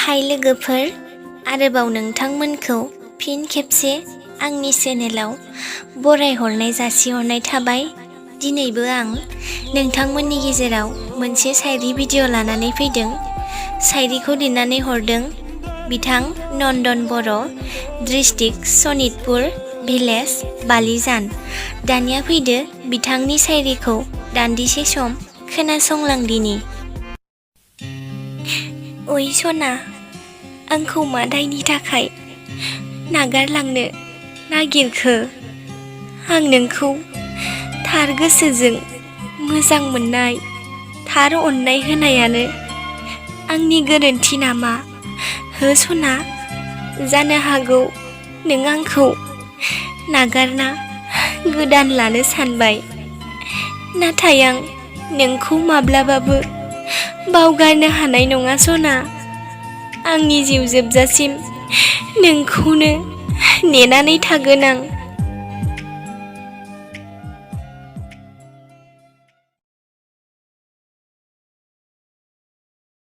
हाय लोगोफोर, आरोबाव नोंथांमोनखौ फिन खेबसे आंनि चेनेलाव बरायहरनाय जासिहरनाय थाबाय। दिनैबो आं नोंथांमोननि गेजेराव मोनसे शायरी भिडिअ लानानै फैदों। शायरीखौ लिरनानै हरदों बिथां नन्दन बर', डिस्ट्रिक्ट सनितपुर, भिलेज बालिजान। दानिया फैदो बिथांनि शायरीखौ दान्दिसे सम खोनासंलांदिनि। ओइ सना, आंखौ मा दायनि थाखाय नागारलांनो नागिरखो? आं नोंखौ थार गोसोजों मोजां मोननाय, थार अननाय होनायानो आंनि गोरोन्थि नामा? हो सना, जानो हागौ नों आंखौ नागारना गोदान लानो सानबाय, नाथाय आं नोंखौ माब्लाबाबो बावगारनो हानाय नङा सना। आंनि जिउ जोबजासिम नोंखौनो नेनानै थागोन आं।